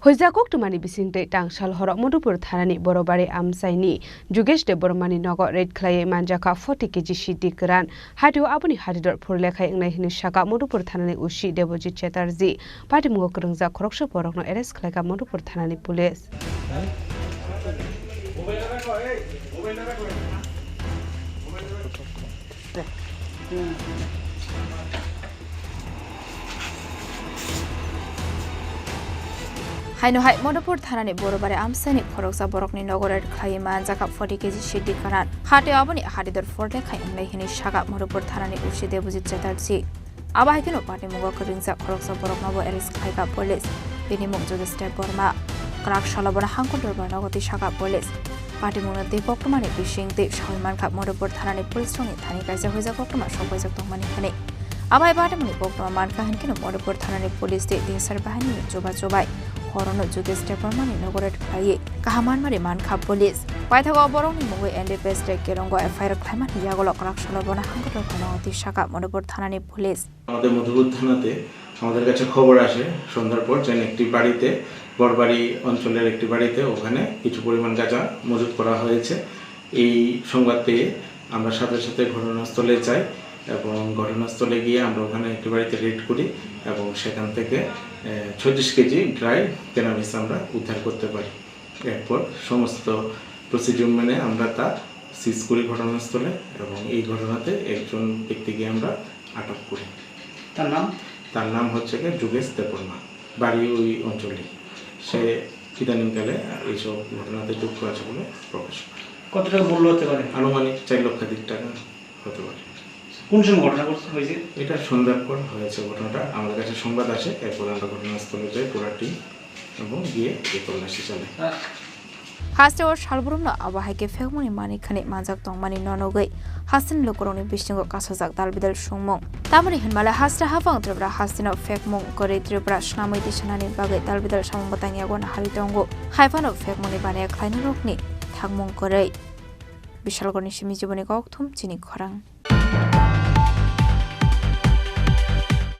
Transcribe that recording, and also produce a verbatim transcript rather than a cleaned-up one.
Hoijakok twmani bisingtwi tangsal horo Madhupur thanani Borobari amchaini Jugesh Debbarmani nogo raid khlaiwi manjakha forty K G siddi kwran. Hatio aboni hadidor phurlekhai wngnai hwnwi sakha Madhupur thanani O C Debojit Chatterjee. Patimungo kwrwngjak khoroksa borokno arrest khlaikha Madhupur thanani police. Haino hai Madhupur thanani Borobari amchaini khoroksa borokni nogo raid khlaiwi manjakha forty K G siddi kwran. Hatio aboni hadidor phurlekhai wngnai hwnwi sakha Madhupur thanani O C Debojit Chatterjee. Abo hai kheno patimungo kwrwngjak khoroksa boroknobo arrest khlaikha police. Bini mung Jugesh Debbarma. Kwrak salo bono hangkor dorbar nogo twi sakha police. Patimungno tei koktwmani bising tei sawi mankha Madhupur thanani police rokni thani kaisa hoijak koktwma sokpaijak tongmani hwnwi. Abo hai patimungni koktwma mankha hwnkheno Madhupur thanani police tei dingsar bahinini chubachu bai horono Jugesh Debbarmani nogo raid khlaiwi kaham manmari mankha police. Paithago borokni mungwi N D P S tei Kerongo F I R khlaimani yagulo kwrak salo bono hangkor dorbar nogo twi sakha Madhupur thanani police. আমাদের মধুপুর থানাতে আমাদের কাছে খবর আসে সন্ধ্যার পর, যেন একটি বাড়িতে, বড়বাড়ি অঞ্চলের একটি বাড়িতে, ওখানে কিছু পরিমাণ গাঁজা মজুত করা হয়েছে। এই সংবাদ পেয়ে আমরা সাথে সাথে ঘটনাস্থলে যাই এবং ঘটনাস্থলে গিয়ে আমরা ওখানে একটি বাড়িতে রেড করি এবং সেখান থেকে, এ, ছত্রিশ কেজি ড্রাই ক্যানাবিস আমরা উদ্ধার করতে পারি। এরপর সমস্ত প্রসিডিউর মেনে আমরা তা সিজ করি ঘটনাস্থলে এবং এই ঘটনাতে একজন ব্যক্তিকে আমরা আটক করি। তার নাম? তার নাম হচ্ছে গিয়ে যুগেশ দেববর্মা, বাড়ি ওই অঞ্চলে। সে ইদানিংকালে এইসব ঘটনাতে যুক্ত আছে বলে প্রকাশ পায়। কত টাকা মূল্য হতে পারে? আনুমানিক চার লক্ষাধিক টাকা হতে পারে। কোন সময় ঘটনা ঘটছে, হয়েছে? এটা সন্ধ্যার পর হয়েছে ঘটনাটা। আমাদের কাছে সংবাদ আসে, এরপর আমরা ঘটনাস্থলে যাই, পুরা টিম, এবং গিয়ে এই তল্লাশি চালাই। Hasteo salbrumno abo hai khe phekmungni manwi khwnwi manjak tongmani nonogwi hasteni lukurokni bisingo kasajak dalbidal songmung. Tamoni hwnmale haste haphang Tripura hasteno phekmung kwrwi Tripura swnamwi tisanani bagwi dalbidal samung bwtang yago nahari tongo. Haiphano phekmungni baniya khlainarokni thangmung kwrwi. Bishalgarhni simi Jiboni Kokthum chini khorang.